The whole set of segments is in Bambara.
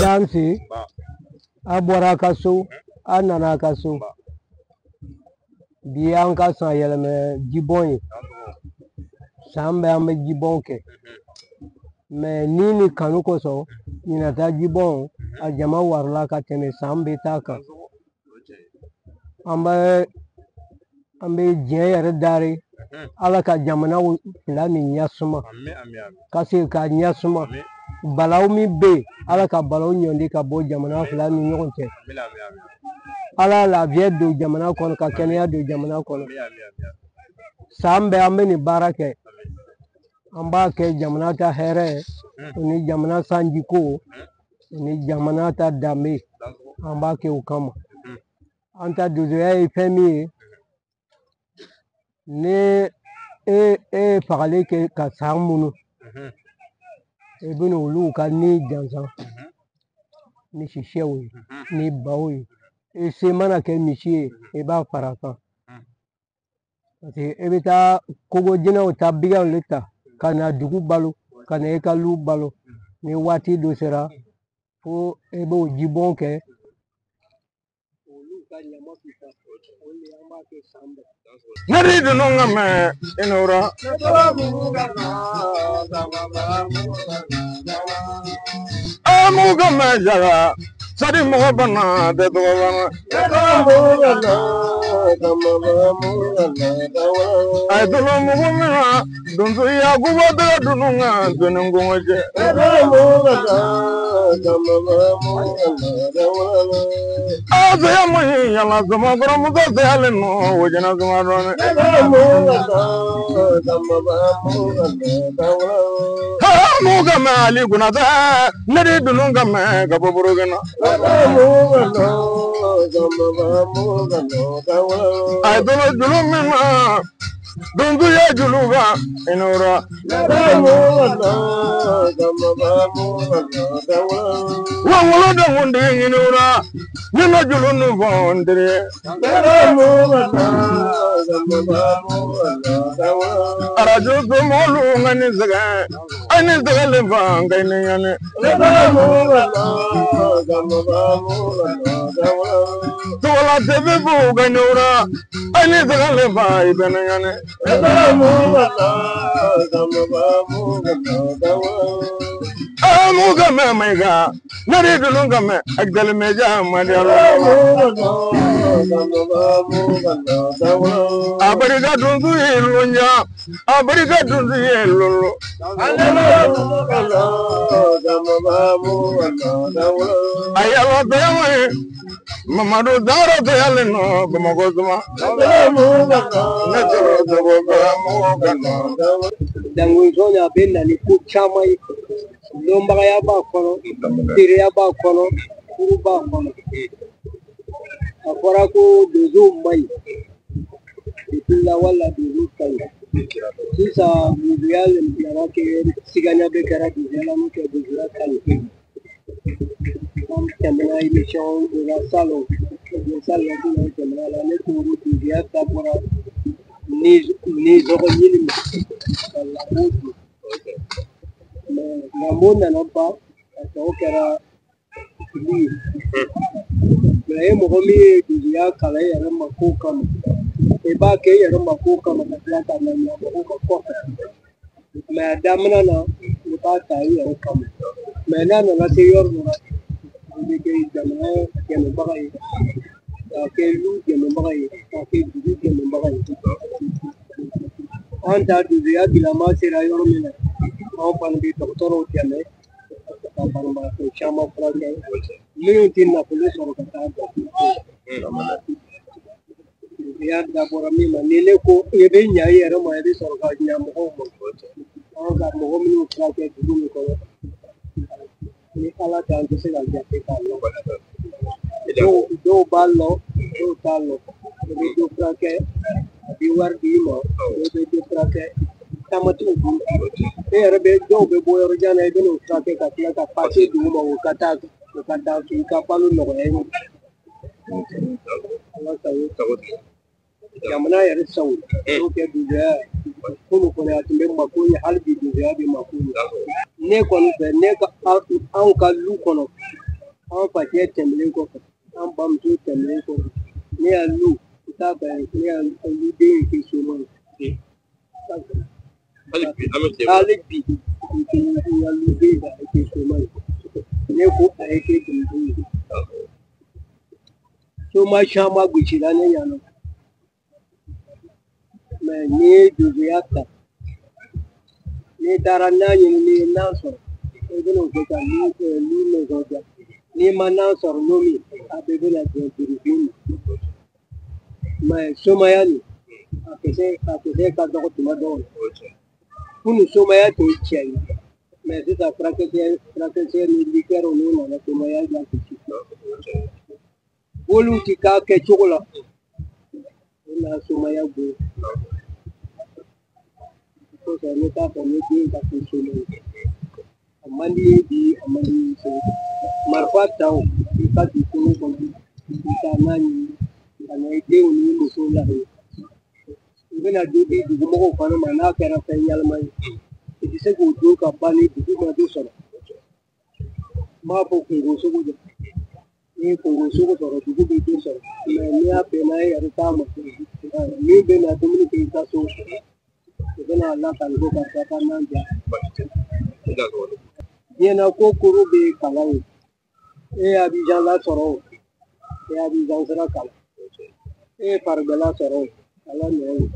Dansi a bɔra a ka so a nana a ka so bi an ka san yɛlɛmɛ jibɔn ye san bɛɛ an bɛ jibɔn kɛ mɛ ni kanu kosɔn ɲinata jibɔn a jama warala ka tɛmɛ san bɛɛ ta kan an bɛ diɲɛ yɛrɛ dari ala ka jamana fila nin ɲɛsuma ka se ka ɲɛsuma balawu min bɛ yen ala ka balawu ɲɔndi ka bɔ jamana fila ni ɲɔgɔn cɛ ala lafiya don jamana kɔnɔ ka kɛnɛya don jamana kɔnɔ san bɛɛ an bɛ nin baara kɛ an b'a kɛ jamana ta hɛrɛ ye ni jamana sanjiko ni jamana ta danbe an b'a kɛ o kama an ta donsoya ye fɛn min ye ni e ye fagali kɛ ka san minnu i bɛna olu ka ni jansan ni sisɛw ye ni baw ye i se mana kɛ misi ye i b'a fara kan parce que i bɛ taa kogo jinɛw ta biganw de ta ka na dugu balo ka na i ka lu balo ni waati dɔ sera fo i b'o jibɔn kɛ olu ka ɲama fisa o de an b'a kɛ san bɛɛ. Nari dununga me inura amuga me jaga sari mogo bana de to bana ay dolo mugo mina dunzu ya gubo de dununga dunungu je Aze mo yala zama grom go zale no wajana zama rone ha muga me ali guna da nari dununga me gaboburugana ay dolo dulu mina Dundu ye juluba inora. Wangolo da wundi inora. Nina julu nuvondre. Arajo somolu ngani zaga. Ani zaga levanga inayane. Tola tebe buga inora. Ani zaga leva ibenayane. Amuga me mega. Nari dulunga me agdal meja madalo. Abariga dundu ilunya. Abariga dundu ilulu. Ayalo dewe. Mamadu daro deyalino bamagozuma. Dangunzon a bɛ na ni ko caman ye, lɔnbagaya b'a kɔnɔ, teriya b'a kɔnɔ, furu b'a kɔnɔ. A fɔra ko donsow man ɲi, depuis lawale la donsow ka ɲi. Sisan donsoya nana kɛ sigana bɛ kɛra donsoya la n'o tɛ donsoya ka ɲi. An tɛmɛna émission dɔ la salon, salon la tɛmɛna la ne ko donsoya dabɔra nisɔngɔ ɲini ma ka lamɔ dun. Mais lamɔ nana ban a tɔ kɛra fili ye. Mais e mɔgɔ min ye donsoya kalan i yɛrɛ mako kama, i b'a kɛ i yɛrɛ mako kama ka tila ka na ɲa mɔgɔw ka kɔfɛ. Mais a daminɛ na i b'a ta i yɛrɛ kama. Mais n'a nana se yɔrɔ dɔ la, i bɛ kɛ jamana dɛmɛbaga ye, k'a kɛ lu dɛmɛbaga ye, k'a kɛ dugu dɛmɛbaga ye. An ta donsoya bilama sera yɔrɔ min na, anw fana bɛ dɔgɔtɔrɔw dɛmɛ ka banabagatɔ caman furakɛ minnu tɛ nafolo sɔrɔ ka taa dɔgɔtɔrɔso. Donsoya dabɔra min ma, ni ne ko i bɛ ɲa i yɛrɛ ma, i bɛ sɔrɔ ka ɲa mɔgɔw ma. Anw ka mɔgɔ minnu furakɛ dugu min kɔnɔ, ni Ala tɛ an tɛ se ka jate k'a lɔn. Dɔw b'a lɔn, dɔw t'a lɔn. I bɛ dɔ furakɛ, a bɛ wari d'i ma, dɔw bɛ dɔ furakɛ, taama t'u bolo. E yɛrɛ bɛ dɔw bɛ bɔ yɔrɔ jan na, i bɛ n'o furakɛ ka tila ka pase d'u ma, u ka taa u ka taa k'i ka balo nɔgɔya i ma. Ala sago. Jamana yɛrɛ sago. N'o kɛ donsoya komi kɔni a tun bɛ mako ɲɛ, hali bi donsoya bɛ mako ɲɛ. Ne kɔni fɛ, ne ka anw ka lu kɔnɔ, an facɛ tɛmɛnen kɔfɛ, an bamuso tɛmɛnen kɔfɛ, ne y'a lu n t'a fɛ ne y'a luden ye kɛ soma ye. Hali bi n tɛ n ka luden ka kɛ soma ye. Ne ko a ye kɛ donso ye. Soma caman gosira ne ɲɛna. Mais n'i ye donsoya ta, n'i taara nan ɲini, n'i ye nan sɔrɔ, i bɛn'o kɛ ka lu nisɔndiya. N'i ma nan sɔrɔ don min, a bɛɛ bɛna jɛ birifin ma. Mais somaya nin, a kisɛ ka dɔgɔ tuma dɔw la. Kunun somaya tun ye tiɲɛ ye, mais sisan furakɛsɛ ni likɛriw n'u nana somaya lagosi. Boliw ti k'a kɛcogo la, o na somaya goya. Kosɔn ne t'a fɔ ne den ka kɛ soma ye. A man di ye bi, a man di ye sini. Marifa ta o, i ka don kungo kɔnɔ, i ka nan ɲini ka na i denw n'i musow lahinɛ. I bɛna dɔ di dugumɔgɔw fana ma n'a kɛra fɛn ɲɛnama ye. I tɛ se k'o dun ka ban ni dugu ma dɔ sɔrɔ. N b'a fɔ kungo sogo de. N'i ye kungo sogo sɔrɔ, dugu bɛ dɔ sɔrɔ. Mais n'i y'a bɛnna e yɛrɛ ta ma, min bɛ na dumuni kɛ i ka so, u bɛna lakali ko karisa ka nan diya. Diɲɛ ko koro bɛ kalan ye. E ye Abijan lasɔrɔ o, e ye Abijan sira kalan. E ye farigɛla sɔrɔ o, kalan nɔ ye.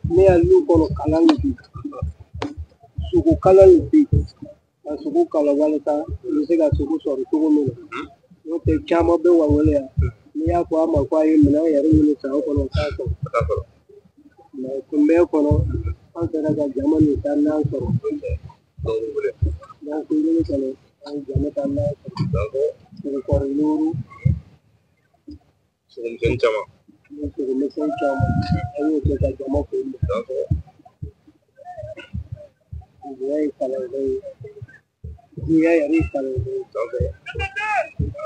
Ne ya lu kɔnɔ kalan de bɛ yen. Sogo kalan de bɛ yen. Ka sogo kalan walasa i bɛ se ka sogo sɔrɔ cogo min na. N'o tɛ caman bɛ Wangolo yan. N'i y'a fɔ a ma ko a ye minɛn yɛrɛ ɲini san kɔnɔ, o t'a sɔrɔ. Mais kunbɛn kɔnɔ, an sera ka jama nin ta nan sɔrɔ. Dɔgɔkun kelen kɔnɔ, an ye jama ta nan sɔrɔ. Sogokɔrɔ loru. Sogomisɛnnin caman. Sogo misɛn caman an y'o kɛ ka jama ko donsoya ye kalanyɔrɔ ye, diɲɛ yɛrɛ ye kalanyɔrɔ ye.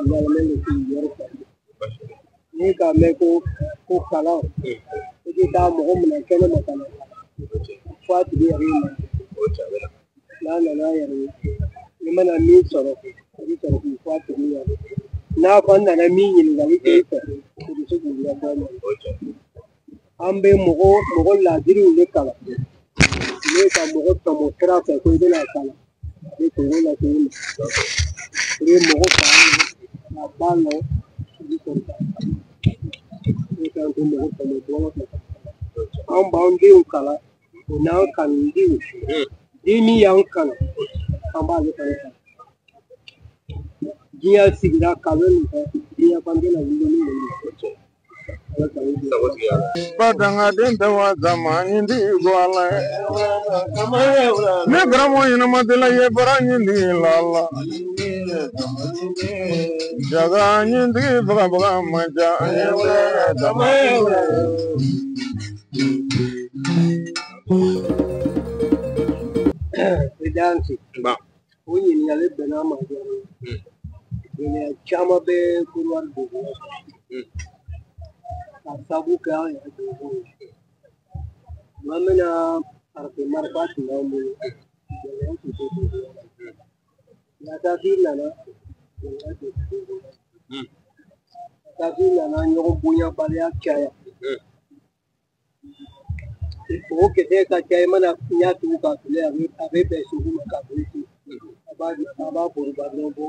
Ɲagaminen don k'i yɔrɔ ta. N'i k'a mɛn ko kalan, i bɛ taa mɔgɔ minɛ kɛnɛ ma ka na fo a tigi yɛrɛ ye. N'a nana a yɛrɛ ye, i mana min sɔrɔ, i bɛ sɔrɔ k'i fɔ a tigi ɲɛna. N'a kɔni nana min ɲininkali kɛ i fɛ, i bɛ se k'u ladɔn ma. An bɛ mɔgɔ laadiriw de kalan. N'e ka mɔgɔ tɔmɔ sira fɛ ko i bɛna kalan, a bɛ kungo lase i ma. I bɛ mɔgɔ fa lɔ, ka ba lɔ, i bɛ sɔrɔ ka kalan. Ne kan ko mɔgɔ tɔmɔ bɔlɔ fɛ. An b'an denw kalan, o n'an kanudenw. Den min y'an kalan, an b'ale fana kalan. Diɲɛ sigira kalan nin fɛ, diɲɛ fan bɛna wuli ni nin ye. Badangaden tɛ wa zamani di gwala. Ne karamɔgɔ ɲɛnama tɛla ye bara ɲin la la. Jaga ɲintigi baga baga man ca. Perezidansi, o ɲininkali bɛnna a ma diyara n ye. Gɛlɛya caman bɛ Kɔdiwari donsoya kɔnɔ. Ka sababu kɛ an yɛrɛ donsow ye. Tuma min na farafin marifa tun b'an bolo, gɛlɛya tun tɛ donsoya la. Latasi nana, gɛlɛya tun tɛ donsoya la. Latasi nana ɲɔgɔn bonyabaliya caya. O kisɛ ka ca, i mana ɲɛ tugu k'a fili, a bɛ bɛn sogo ma k'a bolo ci. A b'a boriba dɔrɔn bɔ,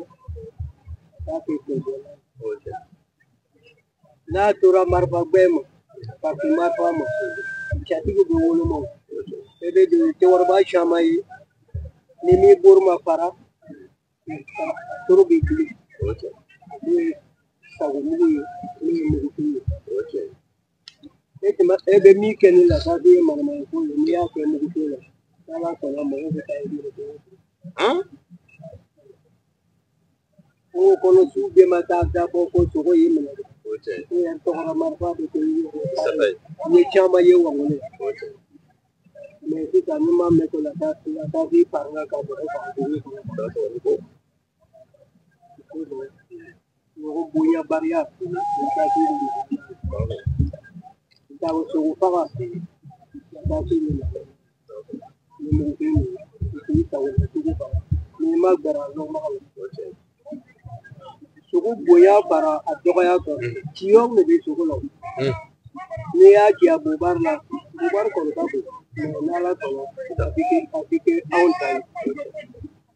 a b'a kɛ kunbɔla ye. N'a tora marifa gbɛn ma, farafin marifa ma, jatigi bɛ woloma. E bɛ don cɛkɔrɔba caman ye, ni min boro ma fara, toro b'i gili. N'o ye sago mugu ye, n'o ye mugutigi ye. E bɛ min kɛ ni latasi ye manamana ko ye, n'i y'a kɛ mugutigi la, n'Ala sɔnna mɔgɔw bɛ taa i minɛ cogo di. Kungo kɔnɔ su bɛɛ ma taa dabɔ ko sogo y'i minɛ dɛ. E yɛrɛ tɔgɔra marifa bɛ kɛ i yɛrɛ ye. I ye caman ye Wangolo. Mɛ sisan n'i m'a mɛn ko latasi farila ka mɔgɔ faga dugu kɔnɔ. Mɔgɔ bonyabaliya, latasi de don. Sogo faga, latasi de don. Ni mugutigi don, k'i sago sogo faga. N'i ma gbɛrɛ a lɔnbaga la. Sogo bonya fara a dɔgɔya kan, ciyɔn de bɛ sogo la. N'i y'a ci a bobari la, bobari kɔni ka bon, mɛ n'Ala sɔnna a bɛ kɛ anw ta ye.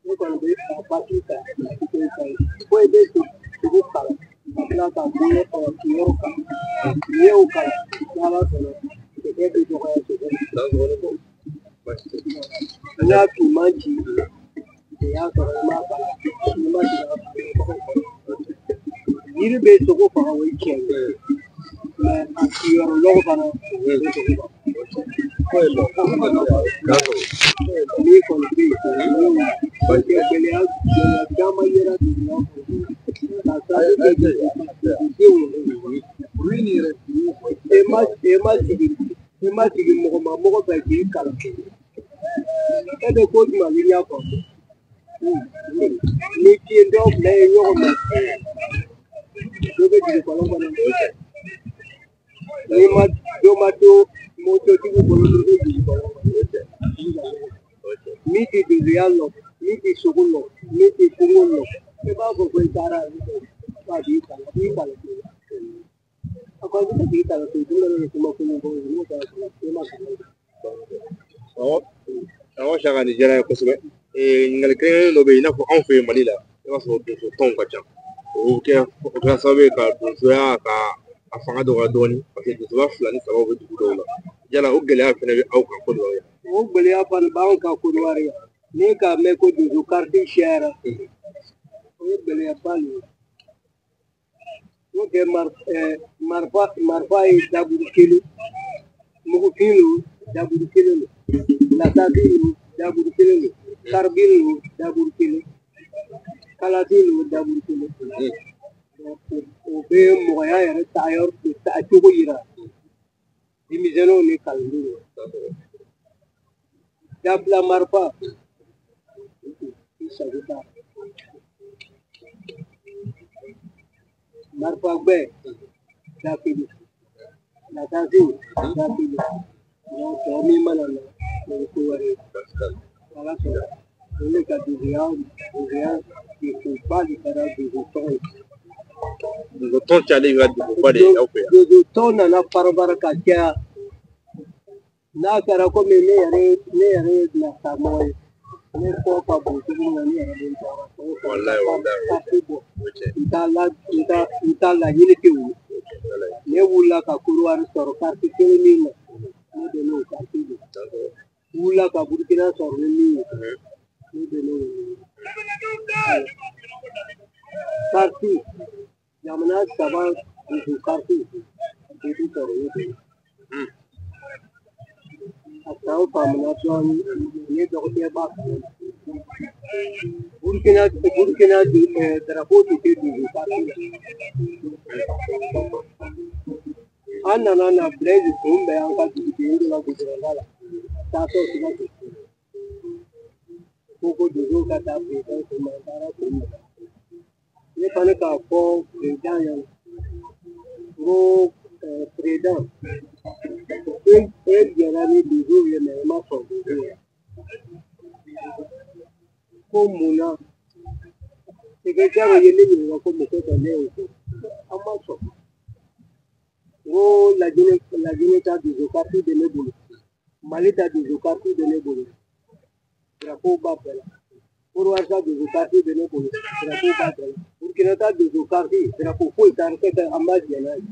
Ne kɔni bɛ a basi ta, a bɛ kɛ ta ye. Fo i bɛ sogo kalan, ka tila ka bonya ciyɔn kan. N'i y'o kalan, n'Ala sɔnna kisɛ bɛ dɔgɔya sogo la. N'i y'a finman ci, i y'a sɔrɔ i m'a kalan, n'i ma jigin a kɔnɔ. Yiri bɛ sogo faga, o ye tiɲɛ ye, mɛ a ciyɔrɔ lɔgɔ fana o bɛ sogo faga. Min kɔni bɛ yen, parce que gɛlɛya caman yera duguba kɔnɔ ka sababu kɛ dugudenw ye. E ma sigi mɔgɔ ma mɔgɔ fɛ k'i kalan. E bɛ ko jumɛn ni y'a faamu? Ni den dɔ fila ye ɲɔgɔn minɛ, dɔ bɛ jigin kɔlɔn kɔnɔ. N'i ma dɔ ma to mototigiw bolo, dɔ bɛ jigin kɔlɔn kɔnɔ. Min tɛ donsoya lɔ, min tɛ sogo lɔ, min tɛ kungo lɔ, i b'a fɔ ko i taara k'a b'i kalan, b'i kalan cogo la. A kɔni bɛ se k'i kalan cogo jumɛn na kuma kolon bɔ n'o kɛra i ma kalan. Awɔ, Saka, nin diyara n ye kosɛbɛ. Ɲininkali kelen dɔ bɛ yen, i n'a fɔ anw fɛ yen Mali la, i b'a sɔrɔ donso tɔnw ka ca. O kɛra sababu ye ka donsoya ka a fanga dɔgɔya dɔɔnin, parce que donsoba 2 ni 3 bɛ dugu dɔw la. Yala o gɛlɛya fana bɛ aw kan Kɔdiwari yan? O gɛlɛya fana b'anw kan Kɔdiwari yan. N'i k'a mɛn ko donso kariti siyara, o ye gɛlɛyaba de ye. N'o tɛ marifa ye daburu kelen, mugufin don daburu kelen don, latasi don daburu kelen don, karibini don daburu kelen, kalati don daburu kelen. O bɛ mɔgɔya yɛrɛ taayɔrɔ taacogo yira. Denmisɛnninw ni kalandenw. Dabila marifa. I sago t'a la. Marifa gbɛ da kelen. Natasen da kelen. Donc tɔ min mana na o ye ko wɛrɛ ye. Ala sɔnna. O de ka donsoya degunba de kɛra donso tɔn ye. Donso tɔn cayalen kɛra degunba de ye aw fɛ yan. Donso tɔn nana parabara ka caya. N'a kɛra komi ne yɛrɛ ye karamɔgɔ ye. Ne kɔ ka bon cogo min na ne yɛrɛ bɛ n tɔɔrɔ. Walayi walayi. N t'a laɲini kɛ o ye. Ne wulila ka Korowari sɔrɔ kariti kelen min na, ne bɛ n'o kariti de. N wulila ka Burukina sɔrɔ ni min ye, ne bɛ n'o ye. Kariti, jamana saba dusu kariti, a bɛɛ bɛ sɔrɔ ne bolo. A san faamuna dɔɔnin, ne dɔgɔkɛ b'a kalama. Burukina darapo tun tɛ dusu kariti la. An nana na Blaise kun bɛ an ka dugutigi dɔ la gudɔrɔnda la, taatɔ Sikaso. Ko donsow ka taa président kunbɛn, an taara kunbɛn. Ne fana k'a fɔ président ɲɛna, n ko président, e jɛra ni donsow ye mais i ma sɔn donsow ye. Ko mun na? Secrétaire ye ne ɲininka ko mun kosɔn ne y'o fɔ. An ma sɔn. N ko Lajinɛ ta donso kariti bɛ ne bolo, Mali ta donso kariti bɛ ne bolo, drapeau b'a bɛɛ la. Korowari ta donso kariti bɛ ne bolo, drapeau b'a bɛɛ la. Burukina ta donso kariti, drapeau foyi t'an tɛ an b'a jɛ n'a ye.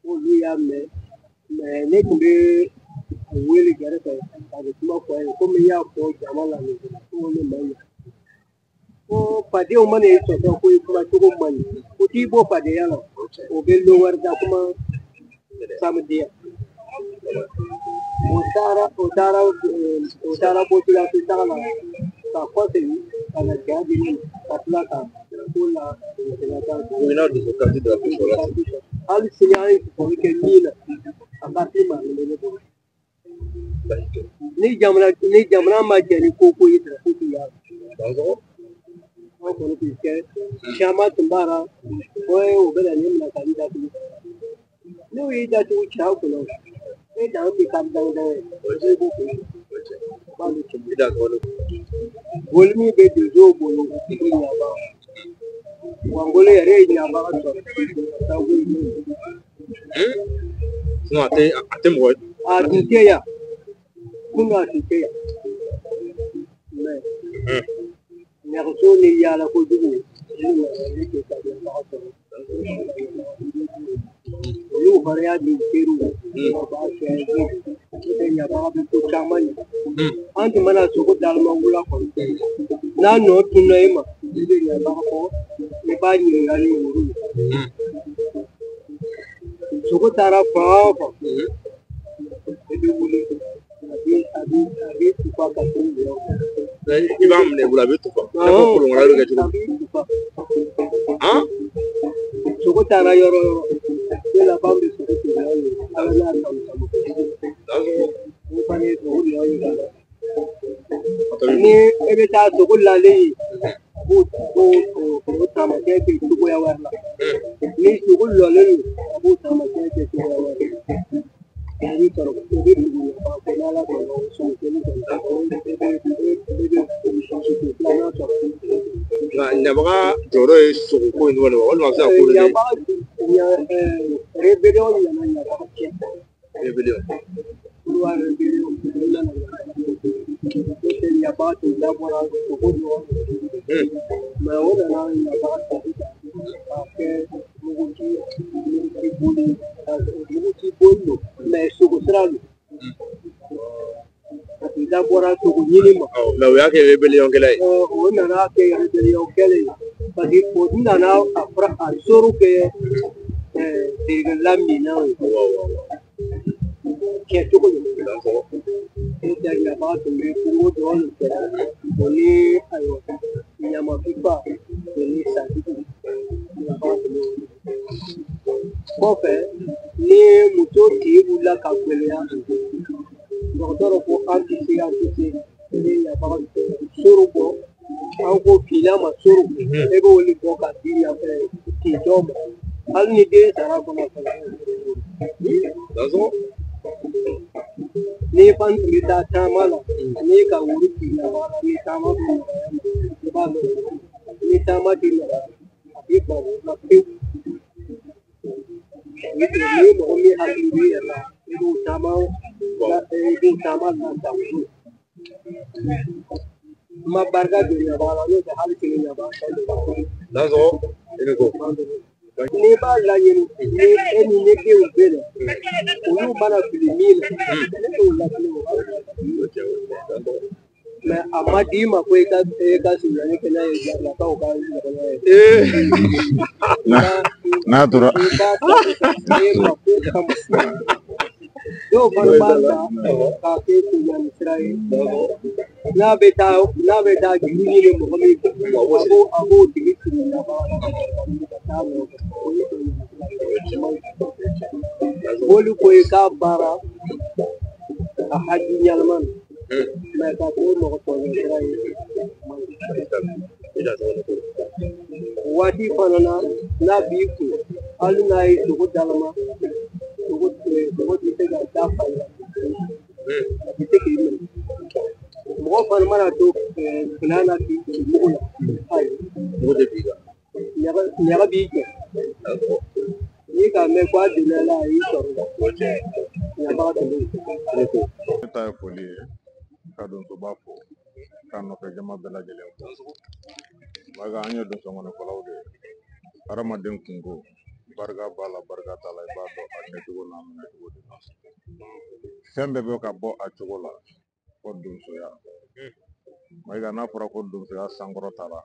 Olu y'a mɛn, mais ne tun bɛ a wele kɛrɛfɛ ka kuma fɔ a ye komi n y'a fɔ jama la nin ko ne ma ɲɛ. Ko fadenw mana i sɔsɔ ko i kuma cogo man ɲi, ko t'i bɔ fadenya la, o bɛ lon wɛrɛ da kuma samediya. O taara bɔtulasi taga la ka kɔsegin ka na ja di ne ma ka tila ka ko la. Hali sini an ye sɔsɔli kɛ min na, a kariti maralen bɛ ne bolo. Ni jamana ma jɛ ni ko ye drapeau tɛ y'a la. An kɔni tun kɛ caman tun b'a la, o bɛ na ne minɛ ka n datugu. N'o y'i datugu cɛw kunna, e dan bɛ ka dan ye, o b'o kun. Boli min bɛ donsow bolo, o bɛ ɲaba. Wa ngolo yɛrɛ ye ɲabaga sɔrɔ. A tɛ mɔgɔ. A tun tɛ yan. Kunun a tun tɛ yan. Mais nɛgɛso ni yaala kojugu, ne tɛ ka ɲabaga sɔrɔ. Olu hɔrɔnya ni teriw, u b'a kɛ ne ɲabaga bɛ ko caman ɲɛ. An tun mana sogo dalima wula kɔnɔ, n'a nɔ tunna e ma, i bɛ ɲabaga fɔ, i b'a ɲininka ni woro ye. Sogo taara fan o fan, i bɛ wuli, a bɛ tufa ka t'u yɛrɛ. I b'a minɛ i bolo, a bɛ tufa. I n'a fɔ kolonkala bɛ kɛ cogo min. A bɛ tufa. Sogo taara yɔrɔ o yɔrɔ, ne laban bɛ sogo tigɛ ye, ala n'a tamu tamu. O fana ye sogo lɔ ye ka na. Ni e bɛ taa sogo lalen ye, a b'o taamasiyɛn kɛ cogoya wɛrɛ la. Ni sogo lɔlen don, a b'o taamasiyɛn kɛ cogoya wɛrɛ la. O bɛ sɔrɔ, o bɛ tugu ɲɔgɔn kɔ n'ala sɔnna o sogo kelen kɔni, e bɛ sogo filanan sɔrɔ. Nka ɲabaga jɔyɔrɔ ye sogo ko in dɔrɔn de ye walima a bɛ se ka ko dɔ kɛ. Ɲabaga rébellion nana ɲabaga tiɲɛ. Rébellion. Kura rébellion nana ɲabaga tiɲɛ. N'o tɛ ɲabaga tun dabɔra sogo dɔrɔn de. Mais o nana ɲabaga ta k'a kɛ muguci boli, muguci boli don, mais sogo sira don. A tun dabɔra sogo ɲini ma. Mais o y'a kɛ rébellion kɛlɛ ye. O nana kɛ rébellion kɛlɛ ye. Parce que o nana a fura a soro kɛ feerekɛla minɛnw ye. Kɛcogo de. N'o tɛ ɲabaga tun bɛ kungo dɔrɔn de kɛ. O ni ayiwa ɲamafifa o ni sajugu ɲabaga tun bɛ o. Kɔfɛ ni muso tigi wulila ka gɛlɛya, dɔgɔtɔrɔ ko an tɛ se, an tɛ se, ne ɲabaga soro bɔ, an ko k'i ma soro, e b'o de bɔ ka di yan fɛ k'i ma, hali ni den sara kɔnɔ fana. N'i fan tun bɛ taa taama la ani ka woro k'i la, ni taama bɛ nɔgɔya ma, i b'a lɔ, ni taama tɛ nɔgɔya, a b'i bila woro la pewu. Ni mɔgɔ min hakili b'i yɛrɛ la, i b'o taama, i b'o taama lada woro. N ma barika don ɲabaga la, n'o tɛ hali sini ɲabaga Dansɔgɔ, i ni ko. N'i b'a laɲini, ni e ni ne denw bɛ na, olu mana fili min na, ne t'o lafili o. Mɛ a ma d'i ma ko i ka surunyani kɛ n'a ye, jarilakaw ka ɲɔgɔnna ye. N'a tora i b'a ta e ma ko kama. Dɔw fana b'a ta k'a kɛ surunyani sira ye. N'a bɛ taa, n'a bɛ taa juru ɲini mɔgɔ min fɛ, a b'o tigi siri ɲabaga la ka taa nɔfɛ. O ye surunyani sira ye. Olu ko i k'a baara a haju ɲɛnama na, mɛ ka k'o mɔgɔ tɔɲɔ sira ye. Waati fana na, n'a b'i kun, hali n'a ye sogo dalama, sogo tɛ se ka da fa la, a tɛ se k'i minɛ. Mɔgɔ fana mana to filan na k'i ci mugu la, ayi, Mugu tɛ b'i kan. Ɲaga b'i jɛ. N'i k'a mɛn ko a donna la, a y'i sɔrɔ ɲabaga tun bɛ yen. Ne ta ye foli ye ka donsoba fo, k'a nɔfɛ jama bɛɛ lajɛlen fo. Barika an ye donso ŋɔnifɔlaw de ye. Hadamaden kunko, barika b'a la, barika t'a la, i b'a dɔn a kɛcogo n'a minɛcogo de la. Fɛn bɛɛ bɛ ka bɔ a cogo la fo donsoya. Mayiga, n'a fɔra ko donsoya sankɔrɔtara,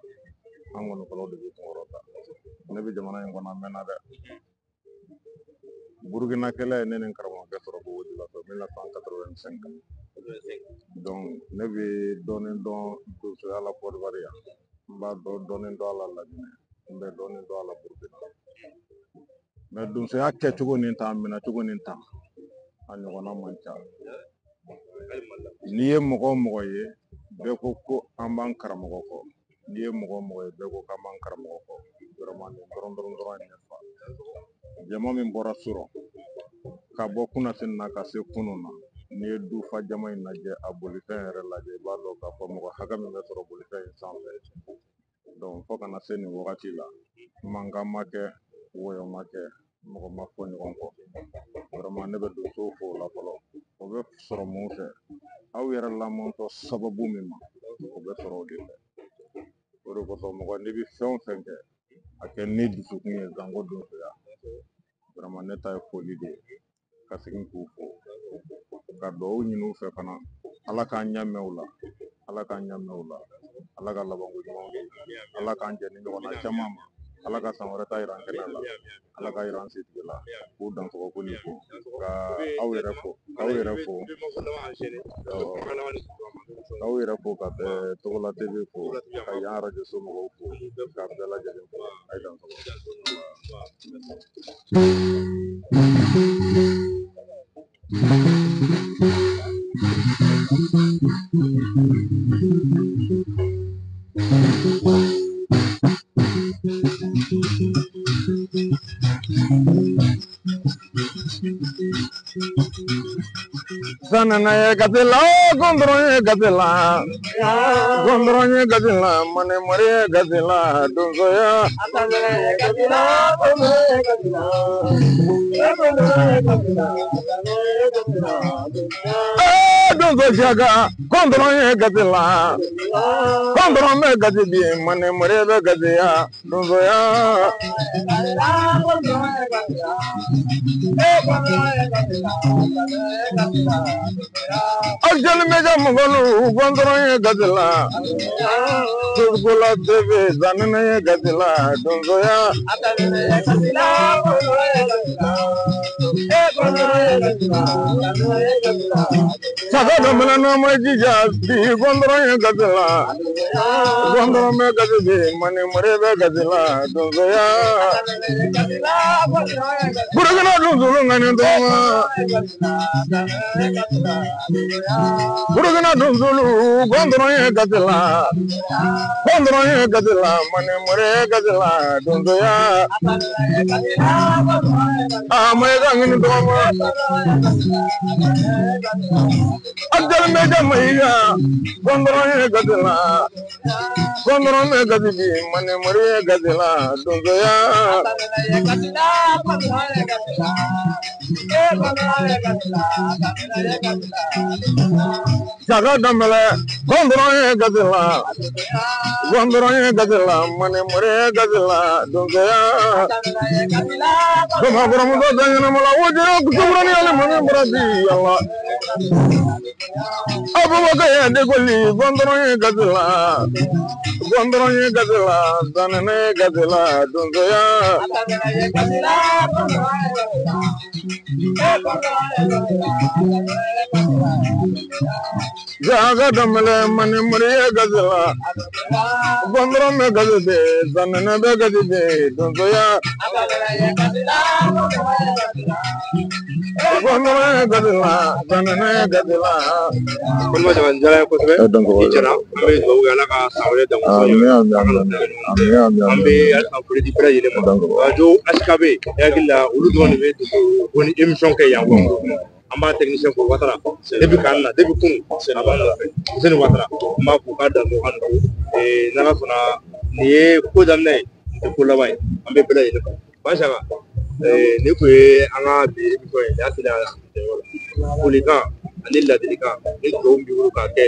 an ŋɔnifɔlaw de bɛ kunkɔrɔta. Ne bɛ jamana in kɔnɔ, a mɛnna dɛ. Burukina kɛlɛ ye ne ni n karamɔgɔkɛ sɔrɔ Bobo Dioulasso 1985. Donc ne bɛ dɔɔnin dɔn donsoya la Côte d'Ivoire yan. N b'a dɔn dɔɔnin dɔn a la Laginɛ. N bɛ dɔɔnin dɔn a la Burukina. Mɛ donsoya kɛcogo nin tan, minɛcogo nin tan, a ɲɔgɔnna man ca. N'i ye mɔgɔ o mɔgɔ ye, bɛɛ ko ko an b'an karamɔgɔ kɔ. N'i ye mɔgɔ o mɔgɔ ye, bɛɛ ko k'an b'an karamɔgɔ kɔ. Vraiment nin dɔrɔn dɔrɔn dɔrɔn ye ne fa. Jama min bɔra surɔ ka bɔ kunnasini na ka se kunun na, n'i ye dufa jama in lajɛ, a bolifɛn yɛrɛ lajɛ, i b'a dɔn k'a fɔ mɔgɔ hakɛ min bɛ sɔrɔ bolifɛn in sanfɛ. Donc fo kana se nin wagati la, mankan ma kɛ, wɔyɔ ma kɛ, mɔgɔ ma fɔ ɲɔgɔn kɔ. Vraiment ne bɛ donsow fo o la fɔlɔ. O bɛ sɔrɔ mun fɛ? Aw yɛrɛ lamɔntɔ sababu min ma, o bɛ sɔrɔ o de fɛ. O de kosɔn mɔgɔ n'i bɛ fɛn o fɛn kɛ, a kɛ ni dusukun ye, zanko donsoya. Vraiment ne ta ye foli de ye, ka segin k'u fo, ka dugawu ɲini u fɛ fana. Ala k'an ɲɛ mɛn u la, Ala k'an ɲɛ mɛn u la, Ala ka labanko ɲuman kɛ, Ala k'an jɛ ni ɲɔgɔnna caman ma, Ala ka san wɛrɛ ta yira an kɛnɛ la, Ala ka yira an sitigi la. K'u dansɔgɔ ko ni fo, ka aw yɛrɛ fo, k'aw yɛrɛ fo, k'aw yɛrɛ fo, ka Togola TV fo, ka yan arajo so mɔgɔw fo, ka bɛɛ lajɛlen fo. A ye dansɔgɔ. Sanana ye gasila, gondɔrɔn ye gasila, gondɔrɔn ye gasila, mane mori ye gasila, donsoya. Donso siaka, gondɔrɔn ye gasila, gondɔrɔn bɛ gasi bi, mane mori bɛ gasiya, donsoya. Aw jeli bɛ ka mɔgɔlu, gondɔrɔn ye gasila, Togola TV, zanene ye gasila, donsoya. Saka damina n'an ma jija bi gɔndɔrɔn ye gasi la gɔndɔrɔn bɛ gasi bi mani mori bɛ gasi la donsoya Burukina donsolu ŋani tɔgɔma Burukina donsolu gɔndɔrɔn ye gasi la gɔndɔrɔn ye gasi la mani mori ye gasi la donsoya a Mayiga ŋani tɔgɔma Abdul Meja Mayiga gɔndɔrɔn ye gasi la gɔndɔrɔn bɛ gasi bi mani mori ye gasi la donsoya Saka Dambele gɔndɔrɔn ye gasi la gɔndɔrɔn ye gasi la mani mori ye gasi la donsoya Bamakɔrɔmuso da ɲɛnama la o jɛra kusurani ale mani bɔra bi yala Abubakar ya degoli gɔndɔrɔn ye gasi la gɔndɔrɔn ye gasi la zanɛnɛ ye gasi la donsoya Saka Dambele mani mori ye gasi la gɔndɔrɔn bɛ gasi de zanɛnɛ bɛ gasi de donsoya gɔndɔrɔn ye gasi la zanɛnɛ ye gasi la. Balima jama nin diyara n ye kosɛbɛ. I jɛna, an bɛ dugawu kɛ Ala ka san wɛrɛ dan Amin amin amin amin amin An bɛ halisa foli di bɛɛ lajɛlen ma. Radio HKB, ne hakili la olu dɔrɔn de bɛ ko ni émission kɛ yan. An b'a technicien fo Watara depuis k'an na depuis kunun a b'an nɔfɛ Useni Watara, an b'a fo k'a dan ka nugu n'Ala sɔnna nin ye ko daminɛ ye, nin tɛ ko laban ye. An bɛ bɛɛ lajɛlen fo. Basaka, nin kun ye an ka bi émission ye, nin y'a selen a kuncɛyɔrɔ la. Folikan ani ladilikan ni dugawu b'i bolo k'a kɛ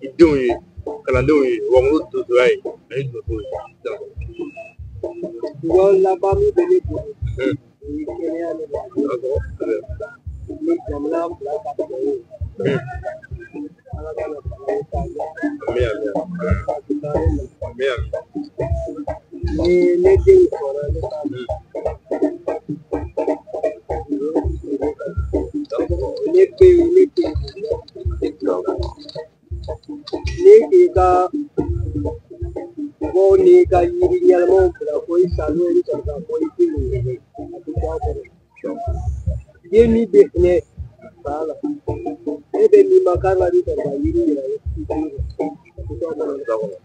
i denw ye, kalandenw ye, Wangolo donsoya ye ani donsow ye. Dugawu laban min bɛ ne bolo, o ye kɛnɛya ni lafiya ni jamana bila ka bɛn ye. Ala ka na balawu k'an ɲɛ. Amin amin ka baara na. Amin amin. Ni ne denw sɔrɔ ne ka ne bɛ yen, ne den ni k'i ka mɔgɔw n'i ka yiri ɲɛnamaw bila ko i salo i sɔrɔ ka bɔ i denw ye, a bɛ bɔ a kɔrɔ. Den min bɛ hinɛ fa la, e bɛ min ma k'a la, i sɔrɔ ka yiri yira i den na, a bɛ bɔ a kɔrɔ.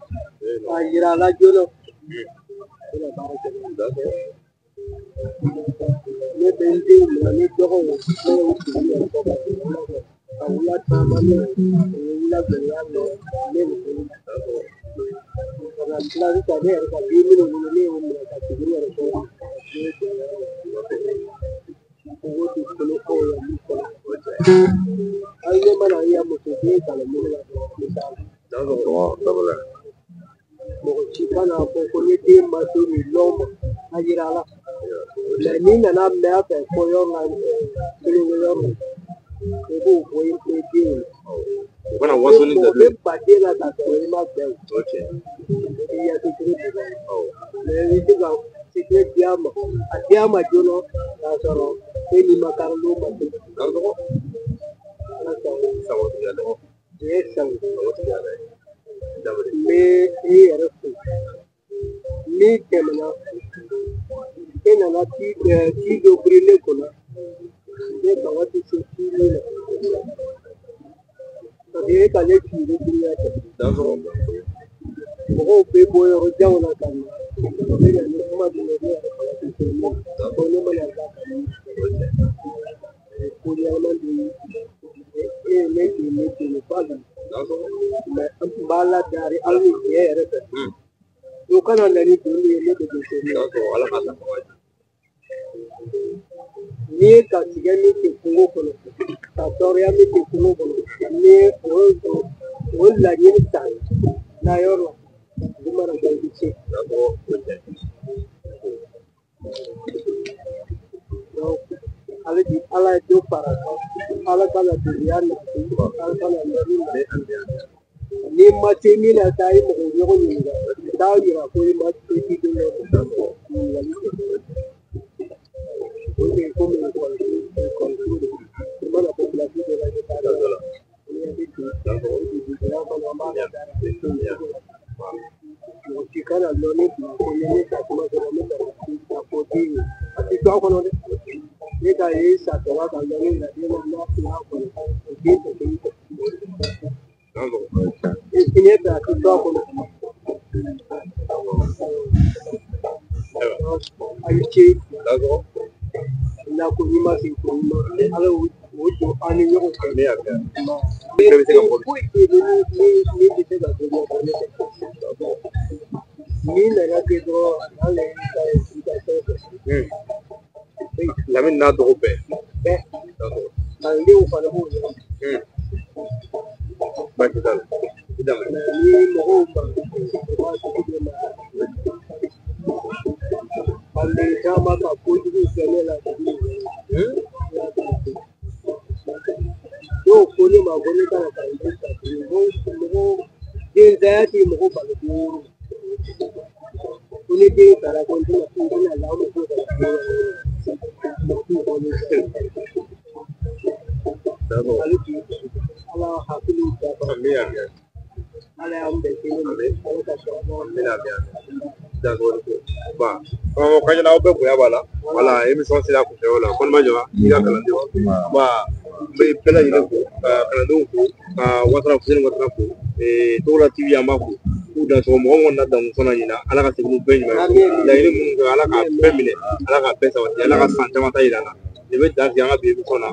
K'a yira a la joona, i bɛna baara kɛ n'a ye. Ne bɛ n denw minɛ ni dɔgɔw, ne y'u sigi yɛrɛ kɔ ka wula kɛ ka wula taama n'o ye, o ye wula gɛlɛya nɔ ne bɛ bolo ka na tila sisan, ne yɛrɛ ka den minnu wolo, ne y'o minɛ ka segin n yɛrɛ kɔ ka den gɛlɛya o dugukolo aw ya min kɔnɔ. Aw ɲɛ mana an ya muso den kalan minnu la dɔrɔn, n bɛ s'a la. Mɔgɔ si kana fɔ ko ne den ma se nin lɔn ma, a yira a la. Mɛ n'i nana mɛn a fɛ fɔ yɔrɔ la, kelen yɔrɔ la, i b'o fɔ i den ye. U kana waso ni Mɔgɔ dalilu bɛ ye. ba den la k'a sɔrɔ i ma bɛn o. O tiɲɛ. I y'i hakili to mɛ i bɛ se ka secret di a ma, a di a ma joona k'a sɔrɔ e ni ma kari ma se. Ala sago. Nin ye sago. N bɛ i yɛrɛ fo. Min tɛmɛna, e nana ci ci dɔ biri ne kunna, ne fanga tɛ se ci min na, parce que e ka ne ci ne girinya tɛ. Mɔgɔw bɛ bɔ yɔrɔ janw na ka na, u bɛ na ni kuma min ye, ne yɛrɛ fanga tɛ se min na, ko ne mana da ka min ko ɲɛnama de ye e ye ne ci ne ci ne ba la. Mɛ n b'a ladari hali ni diɲɛ yɛrɛ fɛ, o kana na ni donni ye, ne bɛ don so min. N'i ye garijɛgɛ min kɛ kungo kɔnɔ, ka tɔɔrɔya min kɛ kungo kɔnɔ, n'i ye o laɲini ta na yɔrɔ la, dugu mana jɛ i bɛ se. Donc hali bi Ala ye dɔ fara kan, Ala ka na duguya nati, Ala ka na lɔnni nati. N'i ma se min na, taa i mɔgɔ ɲɔgɔn ɲininka, taa yira ko i ma se ci don dɔ la, ɲininkali kɛ. O de ye komi ekɔliso de i mana bɔ kilasi dɔ la i bɛ taa dɔ la i bɛ don o dugujɛla kɔnɔ an b'a la mɔgɔ si kana lɔnni bila ko ni ne ka kuma dɔrɔn ne ka fɔ den ye a tɛ to a kɔnɔ dɛ ne ka ye satɔla ka lɔnni bila den na n'a tora a kɔnɔ o den tɛ kelen tɛ e fɛ a tɛ to a kɔnɔ. A ye ce la ko ɲuman se ko ɲuman ala y'o don an ni ɲɔgɔn cɛ. Foyi tɛ yen ni min tɛ se ka dɔ bɔ ne fɛ. Min nana kɛ dɔrɔn a y'i ka i ka fɛn kɛ. Lamini n'a tɔgɔ bɛɛ. Bɛɛ. Kalandenw fana b'o ɲɔgɔn. Baasi t'a la. I daminɛ. Ni mɔgɔw ma u b'a sugu bɛɛ ma. Kalanden caman ka kojugu kɛ ne la dɔw ko ne ma ko ne kana kalanden ta mɔgɔ dentanya tɛ mɔgɔ bali ko ko ne den taara ko n tɛna n tɛna lamu ko ka mɔgɔ t'u bɔ ne fɛ. Ale bi ala hakili dafa. Ala y'an bɛn kelen ma ala ka sɔrɔ. Ba ka aw bɛɛ bonya b'a la wala émission sera kuncɛyɔrɔ la ko ne ma jɔ i ka kalandenw ba n bɛ bɛɛ lajɛlen fo ka kalandenw fo ka Watara Fuseni Watara fo Togola TV an b'a fo k'u dan sɔgɔ mɔgɔ mɔgɔ na dan fana ɲina ala ka segin n'u bɛɛ ɲuman ye laɲini minnu kɛ ala k'a bɛɛ minɛ ala k'a bɛɛ sabati ala ka san caman ta yira an na nin bɛ dan sigi an ka bi émission na.